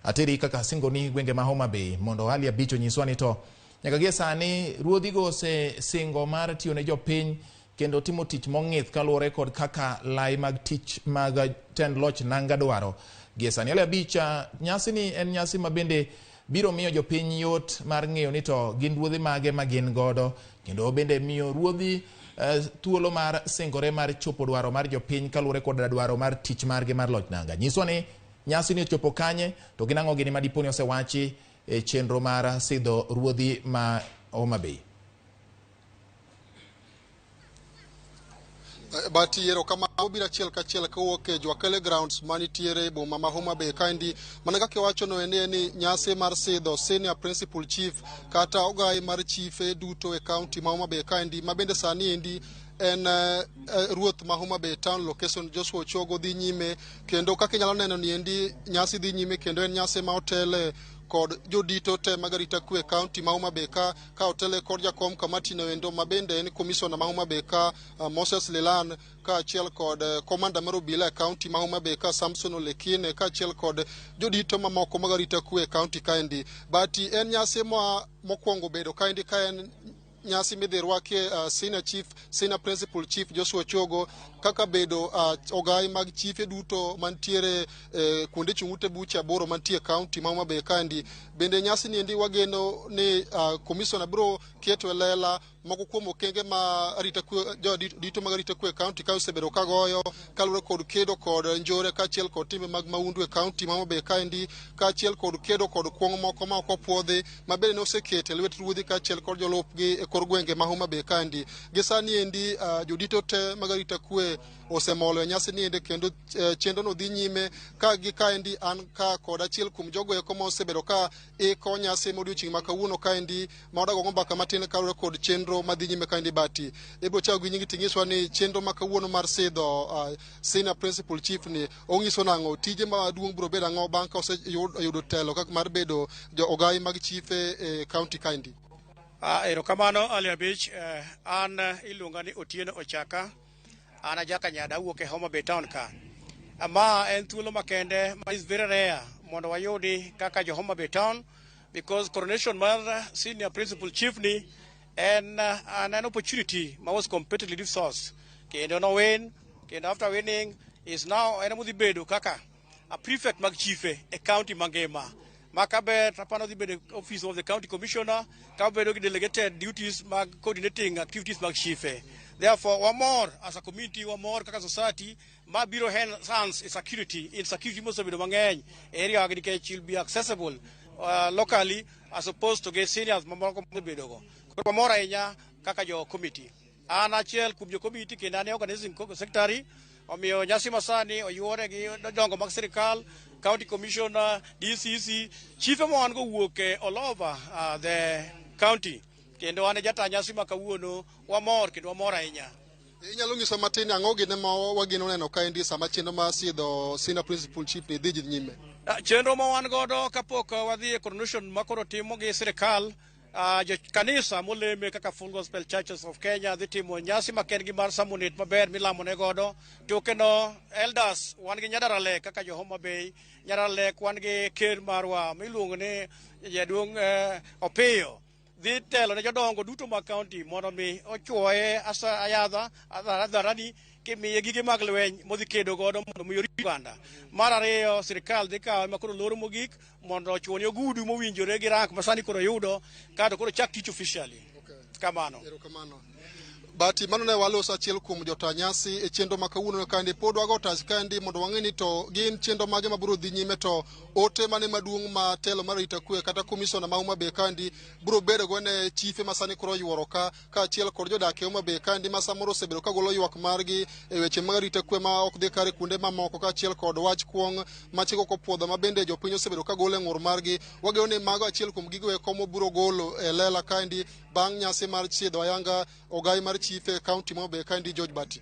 Ateri kaka singoni gwenge ma Homa Bay mondo Ali Abich onyiswa ni to nyaka gie sani ruodhigo osesingo mar tiyo ne jopiny kendo timo tich mong'ith kaluwore kod kaka lai mag tich mag tend loch nanga dwaro. Gie sani Ali Abich, nyasi ni en nyasi ma bende biro miyo jopiny yot mar ng'eyo ni to gin ruodhi mage ma gin godo kendo bende miyo ruodhi thuolo mar singore mar chopo dwaro mar jopiny kaluwore kod dwaro mar tich margi mar loch nanga. Nyiswa ni nyasi ni ochopo kanye to gin ang'o gini ma dipo ni osewachi e chenro mar sidho ruodhi ma Homa Bay. But erokamano biro achiel kachiel kowuok e Jwakele grounds manitiere e boma ma Homa Bay kaendi. Mana kaka iwacho no endi ni nyasi mar sidho senior principal chief kata ogai mar chife duto e county ma Homa Bay kaendi, ma bende sani endi en ruoth ma Homa Bay town location Joshua Ochogo dhi nyime, kendo kaka inyalo neno ni endi nyasi dhi nyime, kendo en nyasi ma otele kod jodito te mag arita kwe county ma Homa Bay ka otele kod jakom kamati no endo ma bende en commissioner ma Homa Bay ka Moses Lilan, kaachiel kod komanda mar obila e county ma Homa Bay ka Samson Olekine, kaachiel kod jodito mamoko mag arita kwe e county kaendi. But en nyasi ma mokwongo bedo kaendi ka en nyasi midhi rwakie senior chief, senior principal chief Joshua Ochogo kaka bedo ogai mag chife duto mantiere kuonde chung' ute buche 8 mantie county ma Homa Bay kaendi. Bende nyasi ni endi wageno ni commissioner biro keto e lela moko kuom okenge ma arita kwe, jodito mag arita kwe e county ka osebedo ka goyo kaluwore kod kedo kod njore kaachiel kod timbe mag mahundu e county ma Homa Bay kaendi, kaachiel kod kedo kod kuong' moko ma ok opuodhi ma bende ne oseket e lwet ruodhi kaachiel kod jolupgi e kor gwenge ma Homa Bay kaendi. Gi sani endi jodito te mag arita kwe osemolo e nyasi ni endi, kendo chenro no dhi nyime ka gi kaendi. An ka kod achiel kuom jogo eko ma osebedo ka iko nyasi ma odiochieng' ma kawuono kaendi, ma wadago mbaka matin kaluwore kod chenro madhi nyime kaendi. Bati ibiro chako gi nyingi ting'iswa ni chenro ma kawuono mar sidho senior principal chief ni ong'iso nang'o, tije maduong' biro bedo ang'o bang' ka oseyudo telo kaka mar bedo jo ogai mag chife e county kaendi? Erokamano Ali Abich, an iluonga ni Otieno Ochaka, an ajaka nyada awuok e Homa Bay town ka. Ma en thuolo makende ma is very rare mondo wayudi kaka jo Homa Bay town, because coronation mar senior principal chief ni en an opportunity ma was competitively resource, kendo no win, kendo after winning is now en modhi bedo kaka a prefect mag chife e county mangima. Makaber tapano dhi bedo office of the county commissioner ka obedo gi delegated duties mag coordinating activities mag chife. Therefore wamor as a community, wamor kaka society ma biro enhance security, insecurity mosebedo mang'eny e area gi, nikech will be accessible locally as opposed to gi seniors mamoko mosebedo go. Koro wamor ahinya kaka jo committee. An achiel kuom jo committee kendo an e organizing secretary, omiyo nyasi masani oyuore gi jodongo mag sirikal, county commissioner, DCC, chife ma wan go wuok e all over the county, kendo an e jata nyasi ma kawuono. Wamor kendo wamor ahinya. Inyalo nyiso matin ang'o gine ma wageno neno kaendi sama chenro mar sidho senior principal chief ni dhi nyime? Chenro ma wan godo kapok wadhi e coronation ma koro timo gi sirikal, jo kanisa moleme kaka Full Gospel Churches of Kenya dhi timo nyasi makendgi mar samunit maber milamo ne godo. Toke no elders wan gi Nyadaralek kaka jo Homa Bay, Nyadaralek wan gi ker marwa miluongo ni jaduong' Opiyo dhi telo ne jodongo duto mag county mondo mi ochuoye ayadha hadharani kimiye gige mag lweny modhi kedo godo mondo mi orit oganda. Mar ariyo, sirikal dhi kawe makoro loro mogik mondo ochuone ogudu mowinjore gi rank ma sani koro yudo kato koro chak tich officially. Kamano. Erokamano. Bati mano ne waloso achiel kuom jota nyasi e chenro ma kawuono kaendi. Pod wago tach kaendi mondo wang'e ni to gin chenro mage mabiro dhi nyime, to ote mane maduong' ma telo mar arita kwe kata commissioner ma Homa Bay kaendi biro bedo go ne chife ma sani koro oyuoro ka, kaachiel kod jodak e Homa Bay kaendi ma samoro osebedo ka golo ywak margi e weche mag arita kwe ma ok dhi kare kuonde mamoko, kaachiel kod wach kuong' ma chik ok opuodho ma bende jopiny osebedo ka golo e ng'ur margi. Wageno ni mago achiel kuom gigo eko mobiro golo e lela kaendi bang' nyasi mar sidho ayanga ogai mar chife e county ma Homa Bay kaendi. George Bati.